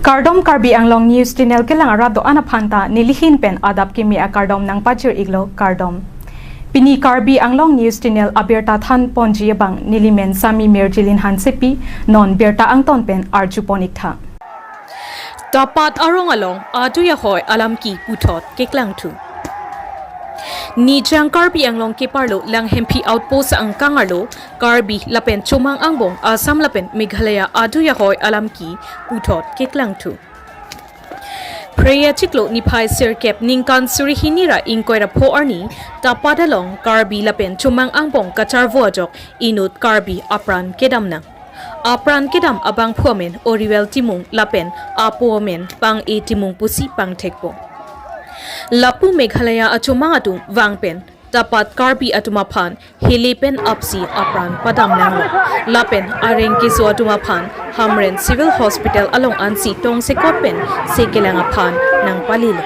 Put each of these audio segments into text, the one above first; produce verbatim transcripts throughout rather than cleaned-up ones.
Kardom, Karbi Anglong News Channel kelang arat do-an aphan ta nelihin pen adap kimi akardom nangpachir-iklo, kardom. Pini Karbi Anglong News Channel abirta thanponji abang nelimen Sami Mirjilin Hansepi, non birta angton pen arjupon-iktha. Tapat arong along adui ahoi alam ke puthot keklangthu. Nijang Karbi Anglong keparlo Langhemphi Outpost angkang arlo Karbi lapen chomang angbong Assam lapen Meghalaya adui ahoi alam ke puthot keklangthu. Phre achiklo niphai sirkep ningkan suri hini ra ingkoi ra pho arni Tapat along Karbi lapen chomang angbong kacharvo ajok inut Karbi apran kedam nang. Apran kedam abangphu amen Oriwel Timung lapen apo amen Pang-e Timung pusi pangthekpo. Lapu Meghalaya achomang atum vang pen Tapat Karbi atum aphan hele pen apsi apran padam nanglo. Lapen areng keso atum aphan Hamren Civil Hospital along ansi tongsekot pen sekelang aphan nangpalilo.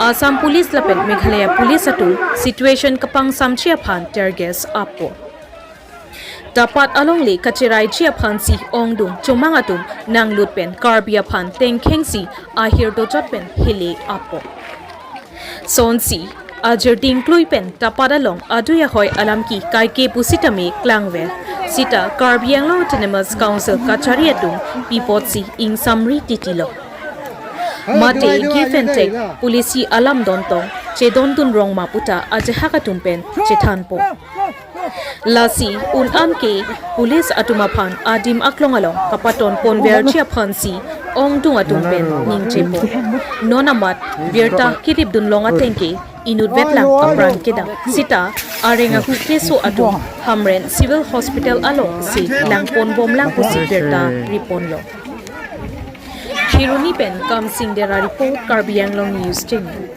Assam Police lapen Meghalaya Police atum situation kapangsamji aphan tear gas appo. Tapat alongle kacheraiji aphansi ongdung chomang atum nanglut pen Karbi aphan tengkhengsi ahir dojot pen hele appo. Sonsi ajir dingklui pen Tapat along adui ahoi alam ke kaike pusitame klangver. Sita Karbi Anglong Autonomous Council kachari atum pi apotsi ingsamri titilo. Mate give and take policy alam dontong chedondun rong ma puta ajahak atum pen chethanpo. Lasi un-an ke police atum aphan adim aklong along kapaton ponverji aphansi ongdung atum pen ningjepo. Non amat birta kiripdun long ateng ke inut vetlang apran kedam. Sita areng ahut keso atum Hamren Civil Hospital alongsi langponbomlang pusi birta riponlo. Kheroni pen Kamsing Dera report, Karbi Anglong News Channel.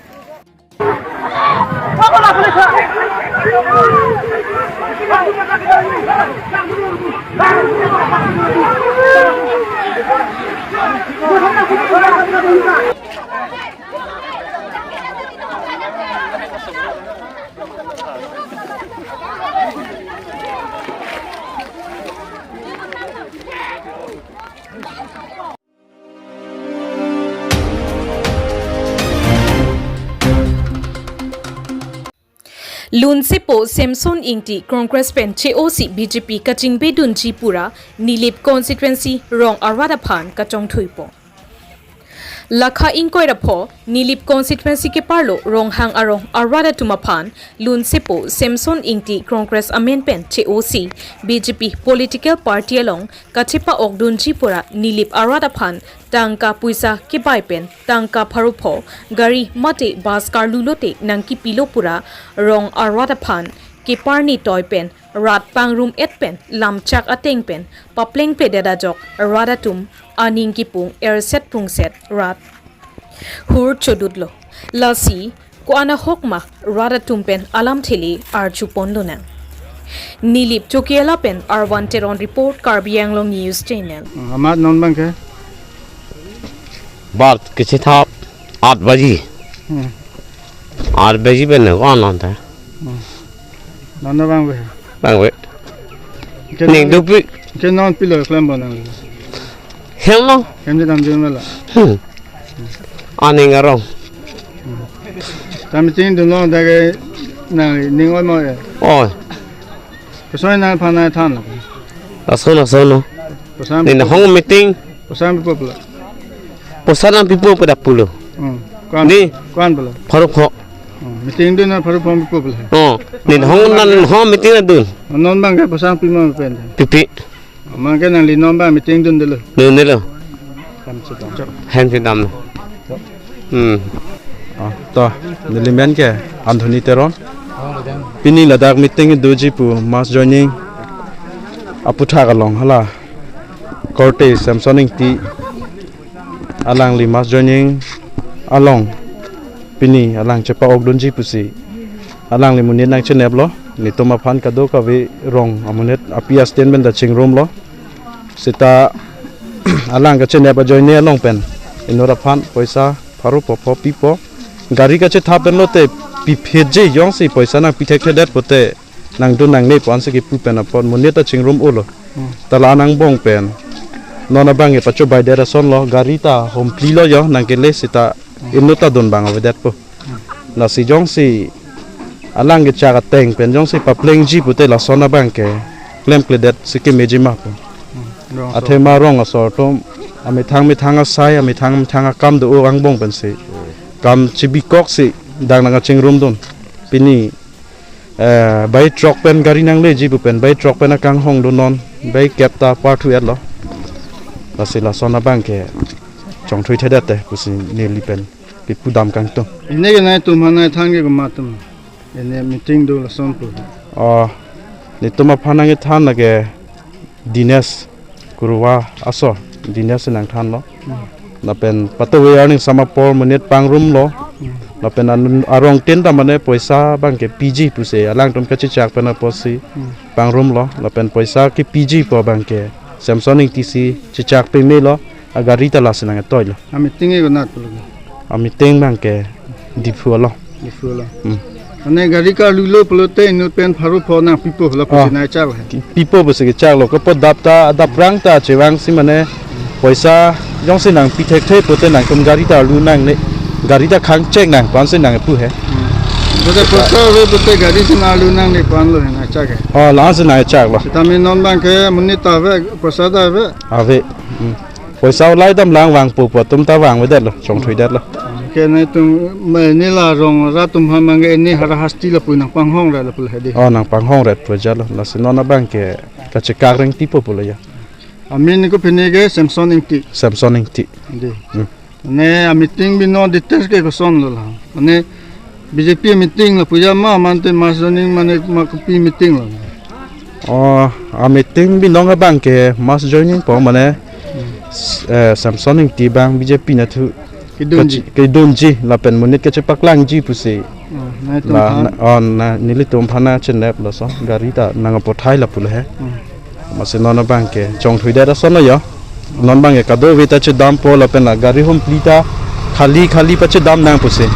Lunsepo Samson Ingti Congress pen che-osi B J P kachingbedunji pura Nilip constituency rong arat aphan kachongthuipo. Lakha ingkoi ra pho Nilip constituency keparlo Ronghang arong arat atum aphan Lunsepo Samson Ingti Congress amen pen che-osi B J P political party along kachepa-okdunji pura Nilip arat aphan tangka poisa kebai pen tangka pharo pho gari mate bus karlu lote nangkipilo pura rong arat aphan keparni toi pen rat pangrum-et pen lamchak ateng pen paplengpledet ajok rat atum aning kipung erset prungset rat hur chodutlo. Lasi ko-an ahok ma rat atum pen alamthe le arjuponlonang. Nilip Chokihola pen Arvan Teron report, Karbi Anglong News Channel. Hmm, amat non abang ke? Bat kechethap at baji. Hmm. At baji pen ko-an non ta. Hmm. Non abang ke? Abang ke. Ke ning non, dupi. Ke non pilo klem bonang. Hem no? Hem je dam jun la. Hmm. Aning arong. Ta meeting dunlo dage nangning oi mo e. Oi. Kosoi nangphan nangthan lo. Ason ason no. Kosoi nang hong meeting. Kosoi pipo pula. Poisa nangpipo pada pulo. Hmm. Ko-an, ni ko-an pula. Pharo pho. Hmm. Meeting dun nang pharo pho pipo pula. Oh. Nang hong nang hong meeting nangdun. Non abang ke poisa pimo pen. Pipi. Abang ke nangli non abang meeting dundelo. Dundelo. Hem si dam. Hem si dam. Hmm. Ah, to, neli men ke Anthony Teron. Pini ladak meeting doji pu mass joining aputhak along hala korte Samson Ingti alangli mass joining along pini alang chepa-okdunji pusi alangli monit nangcheneplo, netum aphan kadokave rong amonit api asten pen ta chingrumlo. Seta alang kachenep ajoine along pen inut aphan poisa pharo pho pho pipo. Gari kachethap pen lote piphet je, jongsi poisa nangpi thekthedet pote nangdun nangne pu ansi kipu pen apot monit ta chingrum-olo. Hmm. Ta la angbong pen Non abang ke pachobai det ason lo, gari ta homphli lo jo, nangkele seta inut ta dun abang avedetpo. Lasi jongsi alang kechak ateng pen jongsi paplengji pute lason abang ke klemkledet si kemeji ma pu. Rong asor. Athema rong asor atum amethang methang asai, amethang methang akam do angbong pensi kam chibikoksi dak nangkachingrum dun. Pini, eh, bai truck pen gari nangleji pu pen, bai truck pen akanghong do non, bai kep ta parthu-et lo. Lasi lason abang ke chongthui thedet te pusi neli pen kipudam kangtung. Pini ke nangtum aphan nangthan ke komat atum? Pini meeting do lason pu. Oh, netum aphan nangthan lake Dinesh Kurwa aso, Dinesh si nangthan lo. Hmm. Lapen patuve arni sama apor monit pangrum lo. Hmm. Lapen an-, arong tin ta mane poisa abang ke piji pusi alangtum kachechak pen apotsi Hmm. pangrum lo. Lapen poisa kepiji pu abang ke Samson Ingti si chechak peme lo, agari ta lasi nangtoi lo. Ameeting ke konat pulo? Ameeting abang ke Diphu along. Diphu along. Hmm. Mane gari karlu lo pulote inut pen pharo pho nangpipo lapusi Ah. nangchak he. Pipo pusi kechak lo, kopo dap ta, daprang ta chevangsi mane poisa jongsi nangpi thekthe pute nangtum gari ta arlu nangne, gari ta khangchek nang pu ansi nangpu he. Hmm. Pute poisa ave pute gari si nang arlu nangne pu an lo he nangchak he. Oh, la-ansi nangchak lo. Sitame non abang ke monit ta ave, poisa ta ave. Ave. Hmm. Poisa ulai dam lang vangpo pu atum ta vangvedet lo, chongthuidet lo. Ke netum, me, ne la rong rat atum aphan abang ke ne hara hasti lapu nangpanghong ra lapu hedi. Oh, nangpanghong ra pu ja lo. Lasi non abang ke kachekak reng tipo pulo ya. Amen ko pini ke Samson Ingti. Samson Ingti. Di. Hmm. Ne ameeting bino details ke koson lo la. Mane B J P meeting lapu ja ma, mante mass joining mane ma kopi meeting lo? Oh, ameeting binong abang ke mass joining po mane, eh, Samson Ingti abang B J P nathu Kedunji. kachi-, kedunji lapen monit kachepaklangji pusi. Oh, nangtum La, aphan. na, oh, na, nelitum aphan nangchenep laso, gari ta nangpathai lapu lo he. Hmm. Masi non abang ke chongthuidet ason lo yo. Non abang ke kadokave ta chedampo lapen la gari homphli ta khali khali pachedam nang pusi.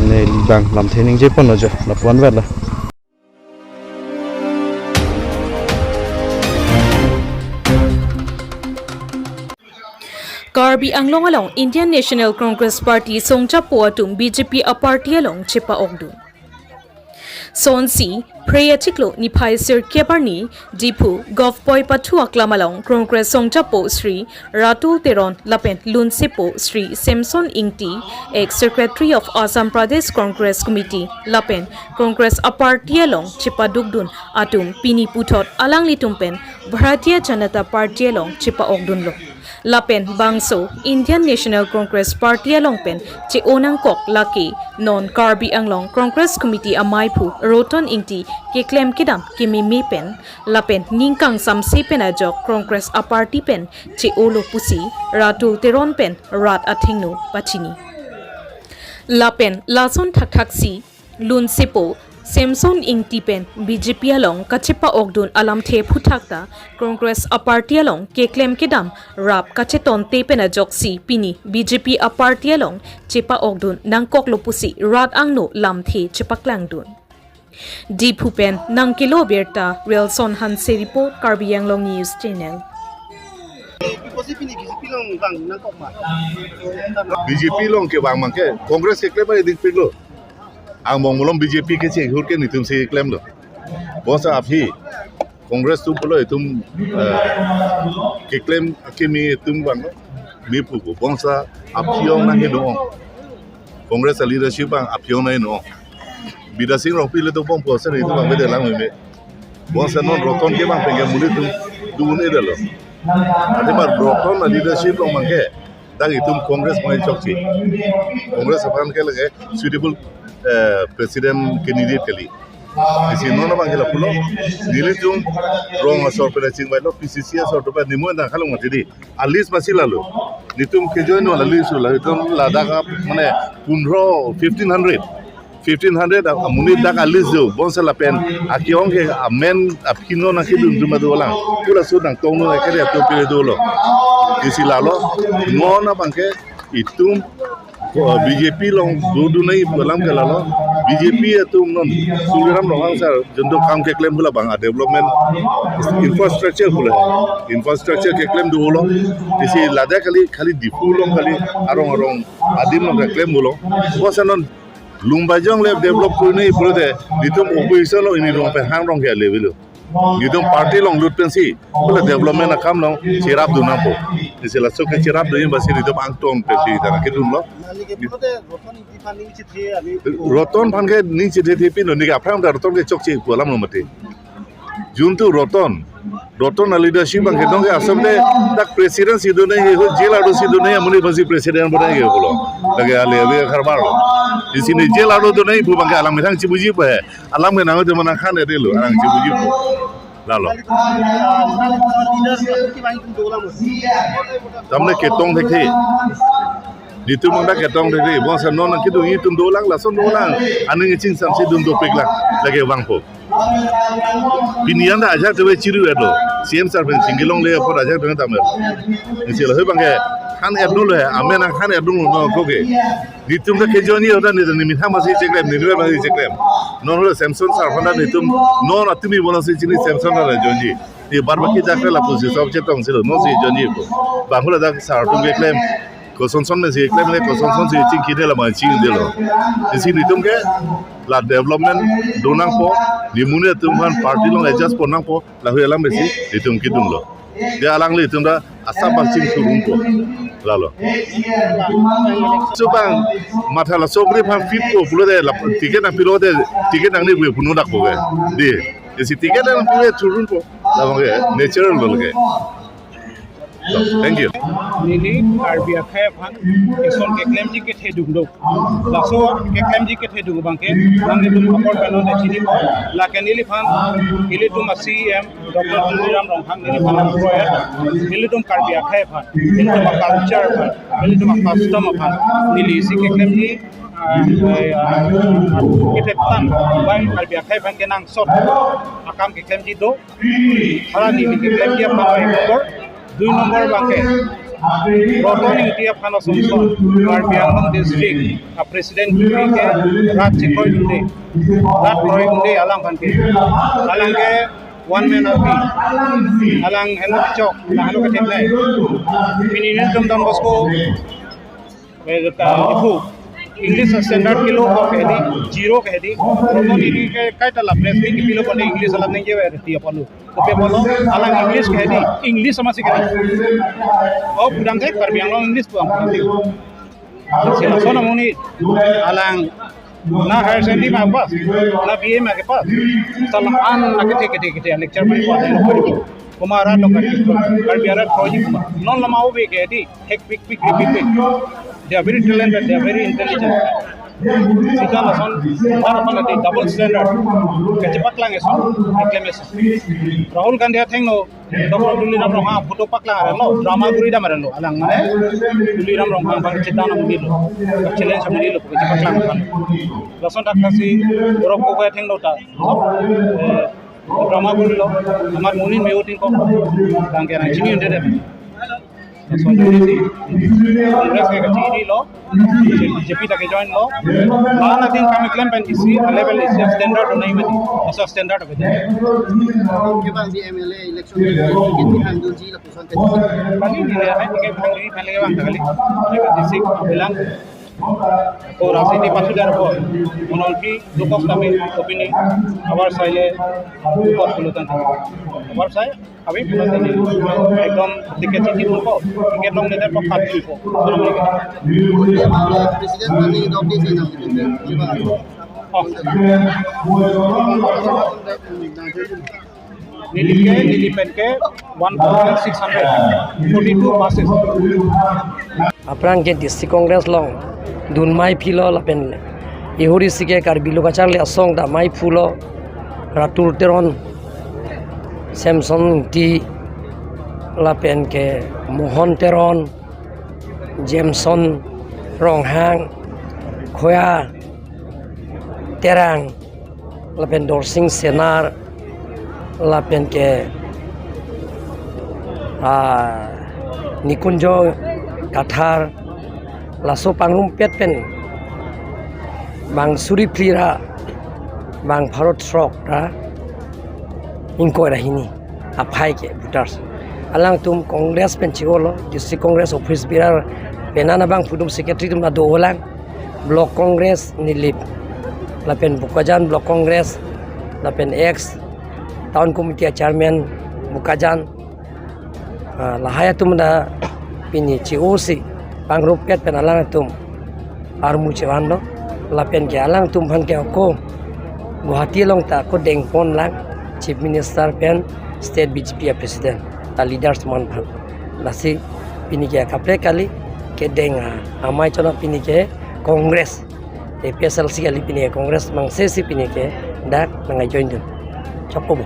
Neli abang lamthe ningje pon lo jo, lapu-an vet lo. Karbi Anglong along Indian National Congress Party songjapo atum B J P a-party along chepa-okdun. Sonsi, Phre achiklo niphai sirkep arni, Diphu, Govt Poi pathu aklam along, Congress songjapo Shri Ratul Teron lapen lunsepo Shri Samson Ingti, ex-secretary of Assam Pradesh Congress Committee, lapen Congress a-party along chepadukdun atum pini puthot alanglitum pen Bharatiya Janata Party along chepa-okdunlo. Lapen bangso Indian National Congress Party along pen che-o nangkok lake non Karbi Anglong Congress Committee amaiphu Roton Ingti keklem kedam kememe pen lapen ning kangsamse pen ajok Congress a-party pen che-olo pusi Ratul Teron pen rat athengno pachini. Lapen lason thakthaksi lunsepo Samson Ingti pen B J P along kachepa-okdun alamthe aphuthak ta Congress a-party along keklem kedam rap kachetonte pen ajoksi pini B J P a-party along chepa-okdun nangkoklo pusi rat angno lamthe chepaklangdun. Diphu pen nangkelo birta Wilson Hanse report, Karbi Anglong News Channel. B J P along kevang abang ke Congress keklem adik piklo. Angbong malom B J P kechehur ke netum si klemlo. Bonseta aphi Congress atum pulo itum, eh, keklem keme itum abang mepupo. Bonseta aphi ong nang heno ong. Congress a-leadership abang aphi ong nang heno ong. Bidya Sing Rongpi le dobom pusi itum abang bede lang meme. Bonseta non Roton ke abang pen ke monit atum dun-edetlo. Athema Roton a-leadership along abang ke dak itum Congress mai chokche. Congress aphan ke lake suitable, eh, president candidate kali. Isi non abang ke lapulo, nelitum rong asor pen chingvailo, P C C asor atum pen nimo nangkhalong mati di. A-list masi lalo. Netum ke-join lo a-list lo, itum ladak mane pundro, fifteen hundred. Fifteen hundred a-, amonit dak a-list do, bonseta lapen, ake-ong ke amen aphi non nangkedun atum dolang. Pura sut nangtong non ake atum pile dolo. Isi lalo, non abang ke itum, ko-, B J P along dodun nai pu alam ke lalo. B J P atum non Tuliram Ronghang sir juntu kam keklem pu labang a development infrastructure pu la, infrastructure keklem dolo. Isi ladak kali, kali Diphu along kali arong arong adim along keklem dolo. Bos non Lumbajong le develop kurine pulote, netum opposition lo, ini rong pen hang rong ke level lo. Netum party along lut pensi, pule development akam along cherap dun nangpo. Isi laso ke cherap dun basi netum angtong pensi ta kedun lo. Neli ke pulote Roton Ingti aphan ning chethe ani. Roton aphan ke ning chethe the pin lo, neli ke aphrang ta Roton ke chokche pu alam lo mati. Juntu Roton, Roton a leadership abang kedong ke asam de dak president si dun nangji, jail arlo si dun nangji, amonit aphansi president bo nangji pulo. Lake ale ave karbar lo. Isi ne jail arlo dun nangji pu abang ke alang methang chibuji pu he. Alang menang de mana khan ede lo, alang chibuji pu. Lalo. Tamne ketong thekthe. Netum mangda ketong thekthe. Bangso non nangkedun itum dolang, lason dolang. Aning chingsamsi dun dopik lang. Lake vangpo. Pini anta ajak tuwe chiru-etlo. C M sir pen chingkilongle apot ajak tuwe tamer. Isi lahei abang ke khan-etlo he, amen khan-etlo no ko ke. Netum ta kejoinji hoda netum ni mithang masi cheklem, ni dua masi cheklem. Non holo Samson sir aphan ta netum, non atumi bonasi chini Samson ta joinji. Ni bar baki ta ke lapusi sob chetongsi lo, non si joinji ko. Bang holo dak sir atum keklem. Kosonson mesi keklem le kosonson si chingkidelo ma chingdelo. Isi netum ke la development dun nangpo, ni amonit atum aphan party along adjust pon nangpo, lahei alam mesi netum kedun lo. Dia alanglitum ta asap bang chingthurunpo. Lalo. Subang matha la sobri aphan fit ko pulote la ticket nangpilote ticket nangne pu puno dakpo ke. Di, isi ticket nangpilo thurunpo. Labang ke natural lo ke. Thank you. Neli Karbi akhei aphan eson keklemji kethedung do. Laso keklemji kethedung abang ke, nanglitum apor pen non chini ko. Lake neliphan, ilitum a C M, Doctor Tuliram Ronghang neliphan proyek, ilitum Karbi akhei aphan, ilitum a culture aphan, ilitum a custom aphan, neli isi keklemji, ah, ah, ah, kethe tang, bai Karbi akhei aphan kenangsot akam keklemji do. Hala neli keklemji aphan ek nombor, dui nombor abang ke Roton Ingti aphan asonson Karbi Anglong District a President kepi ke rat chekroi dunde, rat kroi dunde alang aphan ke. Alang ke one man army, alang henlo chok, alang henlo ketheklai. Pini netum Don Bosco, eh, ka, ipu English standard kilo ko ke di, zero ke di. Roton Ingti ke kaita la press meet kepilo pon English alam nangji ave ti apotlo. Kopi apotlo, alang English ke di, English masi ke di. Oh, pudam ke Karbi Anglong English pu ang. Si lason amonit, alang na higher secondary ma pass, na B A ma kepass. Sala an na kethe kethe kethe lecture ma pass. Komat arat lo Karbi, Karbi arat kroji komat. Non lama ove ke di, hek pik pik pik pik pik. They are very talented, they are very intelligent. Sita lason, bar aphan adi double standard kachepaklang eson, keklem eson. Rahul Gandhi athengno, Doctor Tuliram Ronghang photo paklang arlo, drama guri dam arlo, alang mane Tuliram Ronghang abang chetan amonit lo, challenge amonit lo, kachepaklang aphan. Lason thak thak si, Gaurav Gogoi athengno ta, eh, drama gurilo, amar munin meoting ko, abang ke nangchini unde de. Lason jodi si, Congress ke kachini lo, B J P ta kejoin lo, la-an adim kam keklem pen isi, a level isi standard do nai mati, asa standard do nai. Ke bang di M L A election ke ticket kehang dunji lapuson te. Kali neli ahai ticket kehang dunji aphan le bang ta kali. Ticket isi bilang. Ko rasi di pasu dar ko. Monolki dukos kami opini. Abar sai le dukos pulutan. Abar sai kami pulutan. Ekdom ticket siti pun ko. Ticket long neder ko kat ko. President mani dok di sini. Oh. Neli ke, neli pen ke one thousand six hundred forty-two buses. Aphrang ke District Congress along dun mei philo lapen ihuri si ke Karbi Lo Kacharli Asong ta mei phulo, Ratul Teron, Samson Ingti lapen ke Mohon Teron, Jameson Ronghang, Khoya Terang, lapen Dorsing Senar, lapen ke, ah, Nikunjo Kathar, laso pangrumpet pen Bang suri phli ra, bang pharo throk ra, ingkoi ra hini aphai ke voters. Alangtum Congress pen chi-olo, District Congress Office Bearer, penang abang pudum secretary atum ta do-olang, Block Congress Nilip, lapen Bokajan Block Congress, lapen ex Town Committee Chairman Bokajan, ah, lahai atum ta pini chi-osi pangrumpet pen alangtum armu chevanlo, lapen ke alangtum aphan ke ako Guwahati along ta ako dengponlang Chief Minister pen State B J P a President ta leaders atum aphan. Lasi pini ke kaprek kali kedeng, ah, amei chona pini ke Congress, A P H L C kali pini ke Congress mangse si pini ke dak nang join dun. Chokpo bo.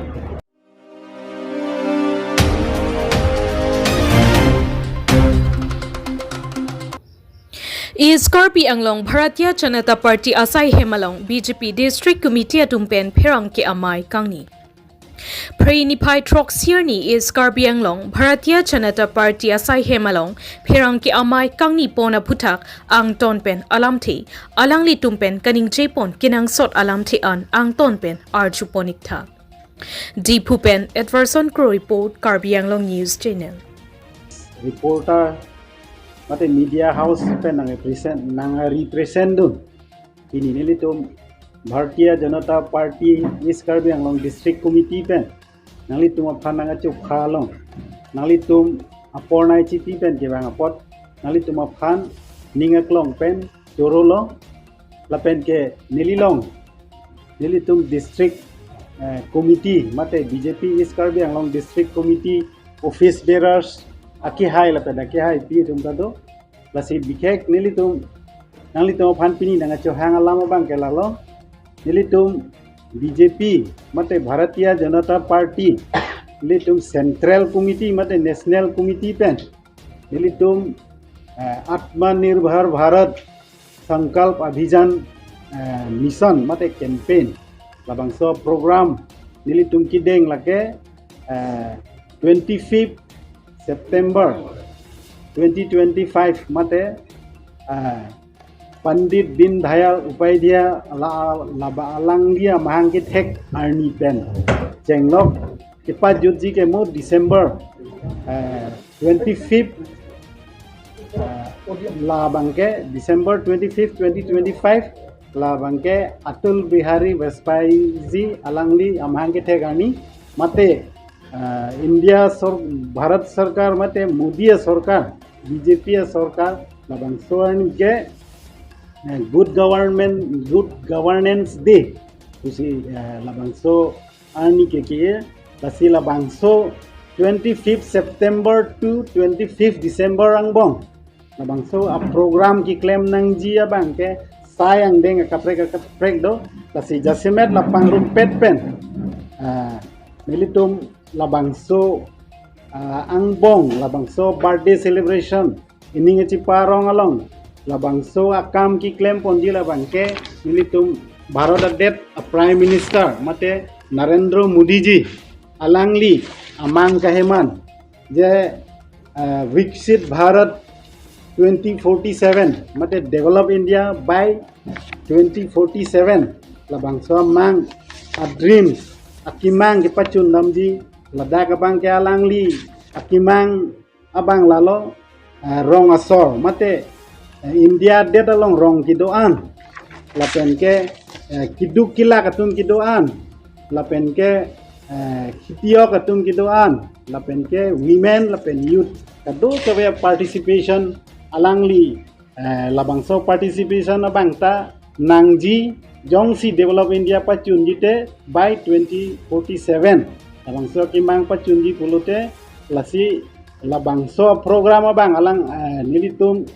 East Karbi Anglong Bharatiya Janata Party asaihem along B J P District Committee atum pen pherangke amei kangni. Phre niphai throksi arni East Karbi Anglong Bharatiya Janata Party asaihem along pherangke amei kangni pon aphuthak angton pen alamthe, alanglitum pen kaningjepon kenangsot alamthe an angton pen arjupon ik tha. Diphu pen Edverson Kro report, Karbi Anglong News Channel. Reporter mate media house pen nang represent, nang represent dun. Pini nelitum Bharatiya Janata Party East Karbi Anglong District Committee pen nanglitum aphan nang achupha along, nanglitum apor nai chiti pen kevang apot, nanglitum aphan ning aklong pen choro long, lapen ke neli along, nelitum district, eh, committee mate B J P East Karbi Anglong District Committee office bearers akehai lapen akehaipi atum ta do. Lasi bikhek nelitum, nanglitum aphan pini nang achohang alam abang ke lalo. Nelitum B J P mate Bharatiya Janata Party, nelitum Central Committee mate National Committee pen nelitum, eh, Atmanirbhar Bharat Sankalp Abhijan, eh, Mission mate campaign, labangso program nelitum kedeng lake, eh, twenty-fifth September twenty twenty-five mate, eh, Pandit Deen Dayal Upadhyaya la, laba alangli amahang kethek arni pen chenglok kepajutji ke mo December, eh, twenty-fifth, eh, labang ke December twenty-fifth, twenty twenty-five, labang ke Atal Bihari Vajpayee ji alangli amahang kethek arni mate, eh, India sor-, Bharat Sarkar mate Modi a Sarkar, B J P a Sarkar, labangso arni ke, eh, good government, good governance day pusi, eh, labangso arni ke ke, lasi labangso twenty-fifth September to twenty-fifth December angbong labangso a program keklem nangji abang ke sai angdeng akaprek akaprek do, lasi jasemet la pangrumpet pen, ah, nelitum labangso, ah, angbong, labangso birthday celebration, ining achiparong along labangso akam keklem ponji labang ke nelitum Bharat adet a Prime Minister mate Narendra Modi ji alangli amang kaheman je, eh, Viksit Bharat twenty forty-seven mate Develop India by twenty forty-seven, labangso amang a dreams akemang kepachun damji, ladak abang ke alangli akemang abang lalo, eh, rong asor mate, eh, India adet along rong kedo-an lapen ke, eh, keduk kelak atum kedo-an lapen ke, eh, khitiok atum kedo-an lapen ke women lapen youth kadokave participation alangli, eh, labangso participation abang ta nangji, jongsi Develop India pachunji te by twenty forty-seven. Labangso akemang pachunji pulote lasi labangso program abang alang, eh, nelitum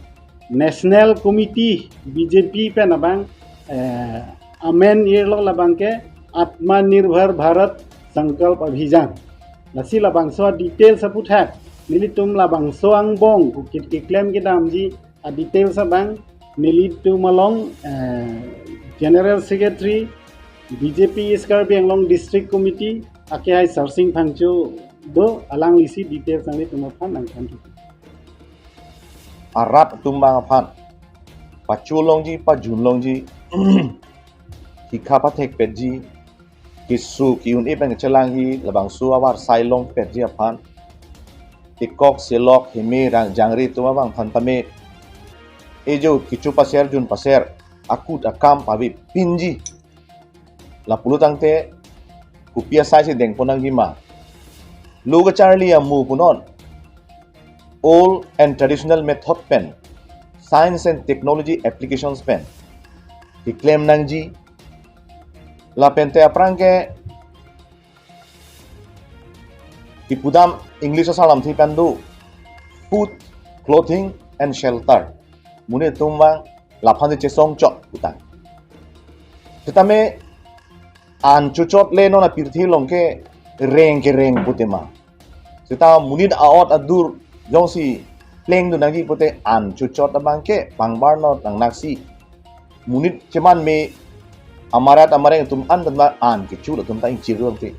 National Committee B J P pen abang, eh, amen irlo labang ke Atmanirbhar Bharat Sankalp Abhijan. Lasi labangso details aphuthak nelitum labangso angbong kukit keklem kedamji a details abang nelitum along, eh, General Secretary B J P East Karbi Anglong District Committee akehai Sarsing Phangcho do, alanglisi details nanglitum aphan nangthan. Arat atum abang aphan pachun longji, pajun longji, hikha pathek petji, keso ki-un-e pen kachelangji, labangso avarsai longpetji aphan, tekok selok heme rang jangre atum abang aphan tame, ejo kecho paser jun paser, akut akam pavepinji. Lapulo tangte kopi asai si dengpon nangji ma? Lo kacharli amo punon, old and traditional method pen, science and technology applications pen keklem nangji. Lapente aphrang ke kipudam English asalam thi pen do, food, clothing and shelter. Monit atum abang laphan si chesong chot putang. Sitame an chochot le non apirthe along ke reng kereng pute ma? Sita monit aot adur jongsi plengdun nangji pute an chochot abang ke pangbar non nangnaksi. Monit cheman me amarat amareng atum an tangte an kecho atum ta ingchir dun te.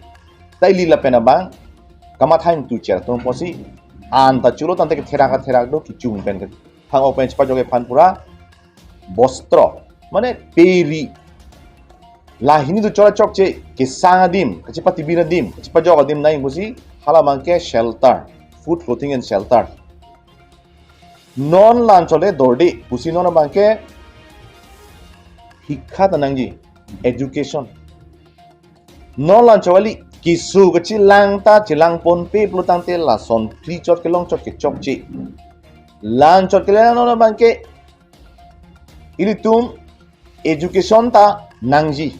Ta ili lapen abang kamatha ingtucher atum apotsi an ta cholo tangte ketherak ketherak do, kechung pen kethang ok pen chepajok aphan pura bostro, mane peri. Lahini do chora chokche, kesang adim, kachepatibir adim, kachepajok adim nangji pusi, hala abang ke shelter, food, clothing and shelter. Non la-an chole dorde pusi non abang ke hikha ta nangji, education. Non la-an chole keso kachelang ta chelangponpe pulo tangte lason phli chot kelong chot kechokche. La-an chot kelang non abang ke ilitum education ta nangji.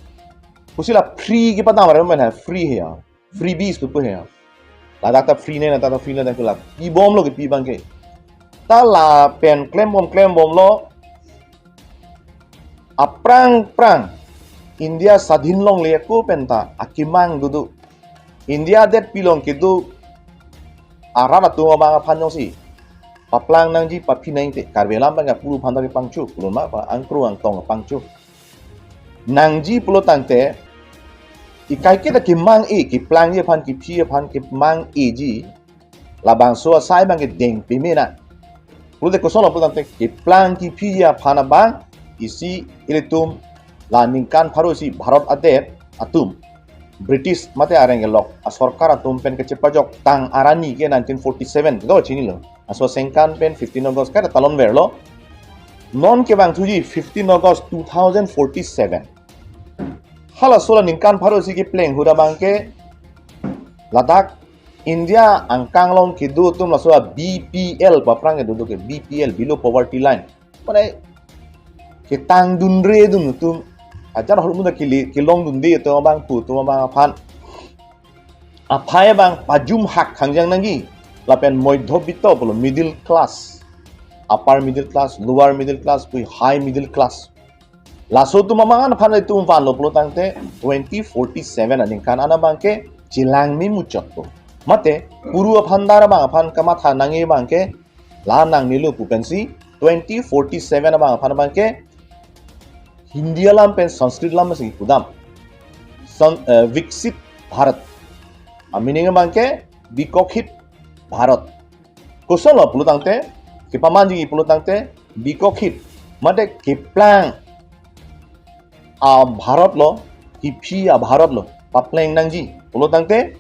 Pusi la free kepadam aram pen ha, free he ya. Freebies pu pu he ya. Ladak ta free ne, ladak ta free ne, ladak ta free ne. Pibomlo kepi abang ke. Ta lapen klembom klembomlo. Aphrang phrang India sadhin longle ako pen ta akemang dodo. India adet pilong kedo arat atum abang aphan jongsi paplang nangji, paphi nangji te Karbi Anglong abang apuru aphan ta kepangcho, puloma pa angkru angtong pangcho. Nangji pulo tangte, ikai ke ta kemang-e, keplangji aphan, kephi aphan, kemang-eji, labangso asai abang ke dengpeme nang. Pulote kosonlo pulo tangte, keplang kephiji aphan abang, isi ilitum la ningkan pharo isi Bharat adet atum British mate areng kelok asorkar atum pen kachepajok tang arni ke nineteen forty-seven, do chinilo. Laso sengkan pen fifteen August kada talon verlo. Non kevangthuji fifteen August two thousand forty-seven. Halaso la ningkan pharo isi kepleng ahut abang ke ladak India angkang along kedo atum laso a B P L pu aphrang kedo do ke, B P L, below poverty line. Mane ketangdundre dun atum, ajar ahormu ta kili, kelongdunde atum abang pu atum abang aphan aphai abang pajum hak khangjang nangji. Lapen moidhobitto pulo, middle class, upper middle class, lower middle class, pu high middle class. Laso atum amang aphan itum vanlo pulo tangte twenty forty-seven aningkan an abang ke chelang me muchot po. Mate puru aphan dar abang aphan kamatha nangji abang ke la nangnelo pu pensi twenty forty-seven abang aphan abang ke Hindi alam pen Sanskrit alam si pudam. San, eh, Viksit Bharat. A meaning abang ke Bikokhit Bharat. Kosonlo pulo tangte, kepamanji pulo tangte, bikokhit, mate keplang a Bharat lo, kephi a Bharat lo papleng nangji pulo tangte,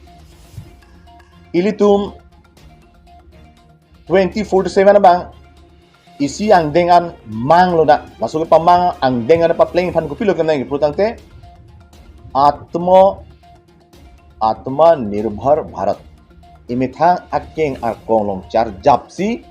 ilitum twenty forty-seven abang isi angdeng an manglo na, laso kepamang angdeng an papleng aphan kopilo kenang pulo tangte, Atmo Atma Nirbhar Bharat. Imethang akeng arkong along charjapsi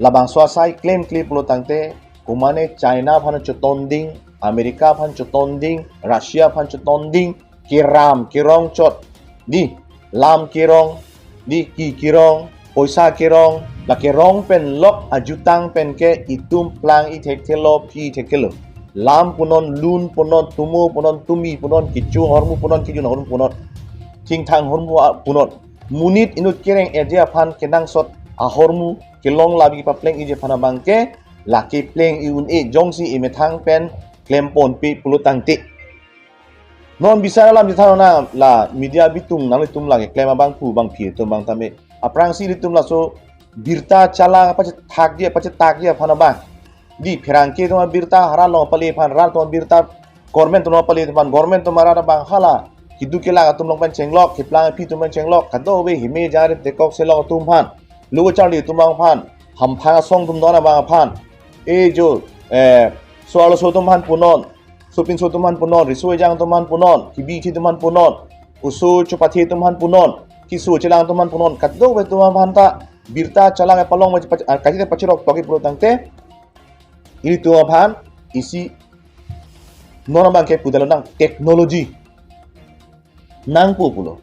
labangso asai klemkle pulo tangte, komane China aphan chotonding, America aphan chotonding, Russia aphan chotonding, keram kerong chot, di lam kerong, di ki kerong, poisa kerong, la kerong pen lok ajutang pen ke itum plang-i thekthelo, phi thekthelo. Lam punon, lun punon, tumo punon, tumi punon, kecho ahormu punon, kejun ahormu punon, thingthang ahormu a-, punon. Monit inut kereng-eji aphan kenangsot ahormu kelong labi papleng-iji aphan abang ke, lake pleng-i un-e jongsi imethang pen klemponpe pulo tangte. Non bisar alam chethan na la media bitung nanglitum lake klem abang pu abang phi atum abang tame. Aphrangsi ilitum laso birta chala pachethakji, pachethakji aphan abang Di pherangke atum abirta, rat along pale aphan, rat atum abirta, government atum pale aphan, government atum arat abang hala keduk kelak atum along pen chenglok, keplang aphi atum pen chenglok, kadokave hime jari tekok selok atum aphan, lo charli atum abang aphan, hamphang asong atum don abang aphan, e jo, eh, so-arloso atum aphan punon, sopinso atum aphan punon, riso ejang atum aphan punon, kebi kethi atum aphan punon, oso chopathe atum aphan punon, keso chelang atum aphan punon, kadokave atum aphan ta birta chelak palong ma, ah, kachi ta pachirok toki pulo tangte, ilitum aphan isi non abangke pudalo nang technology nangpo pulo.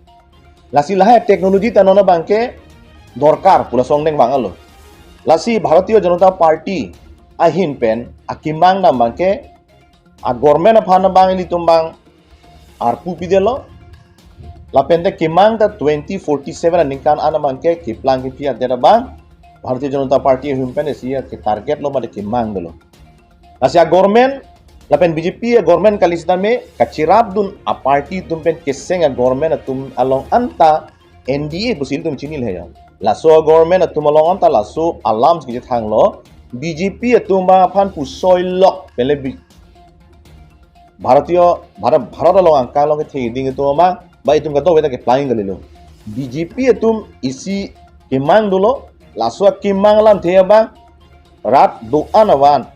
Lasi lahai technology ta non abangke dorkar pu lason dengvang alo. Lasi Bharatiya Janata Party ahin pen akemang dam abangke a government aphan abang ilitum abang arpu pidetlo. Lapen te kemang ta twenty forty-seven aningkan an abangke keplang kephi adet abang Bharatiya Janata Party ahin pen isi ke target lo mate kemang dolo. Lasi a government lapen B J P a government kali sitame kachirapdun a party atum pen keseng a government atum along anta N D A pusi ilitum chinilo he. Laso a government atum along anta laso alam si kethanglo, B J P atum abang aphan pusoilok pele bi-, Bharatiya, Bharat, Bharat along angka along ketheding atum abang, ba itum kadokave ta keplang kalilo. B J P atum isi kemang dolo, laso kemang alamthe abang, rat do-an avan,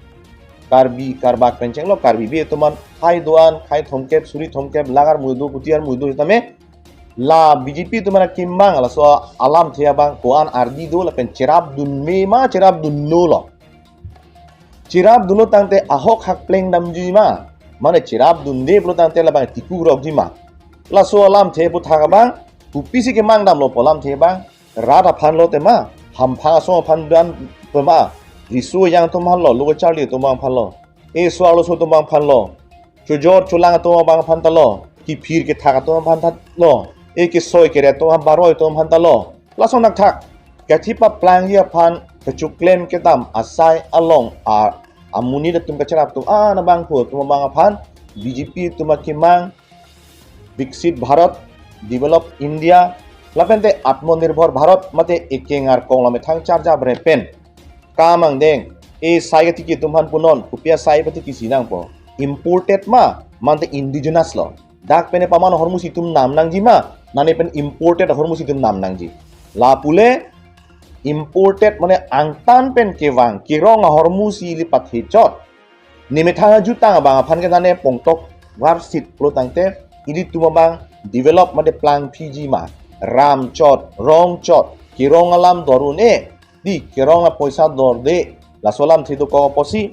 Karbi Karbak pen chenglok, Karbi Bey atum aphan, khai do-an, khai thomkep, suri thomkep, lakh armu do, kuti armu do, sitame, la B J P atum aphan kemang, laso alamthe abang, ko-an ardi do, lapen cherapdun me ma, cherapdunlo. Cherapdunlo tangte ahok hak pleng damji ma. Mane cherapdunde pulo tangte labang tiku rokji ma. Laso alamthe aputhak abang, kopisi kemang damlo pu alamthe abang, rat aphan lo tema, hamphang asong aphan dan tema, riso ejang atum aphan lo, lo charli atum abang aphan lo, e so-arloso atum abang aphan lo, chojor cholang atum abang aphan ta lo, kephir kethak atum aphan ta lo, e kesoi kere atum aphan, baroi atum aphan ta lo. Lason thakthak kachipaplangji aphan kachoklem kedam asai along a, amonit atum kachirap atum an abangphu atum abang aphan B J P atum akemang Viksit Bharat, Develop India, lapen te Atmanirbhar Bharat mate ekeng arkong lamethang charjap re pen kam angdeng, e sai katiki atum aphan punon, kopi asai patiki si nangpo. Imported ma, mante indigenous lo. Dak pen e paman ahormu si itum nam nangji ma, nane pen imported ahormu si itum nam nangji. Lapule imported mane angtan pen kevang, kerong ahormu si ili pathechot. Nemethang ajutang abang aphan ke nane pongtok varsit pulo tangte, ilitum abang develop mate plangphiji ma, ram chot, rong chot, kerong alam dor un-e, di kerong apoisa dorde, laso alamthe dokok apotsi.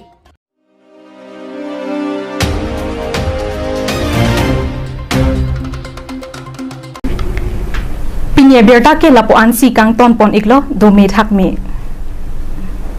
Pini abirta ke lapu-an si kangton pon iklo, dome thakme.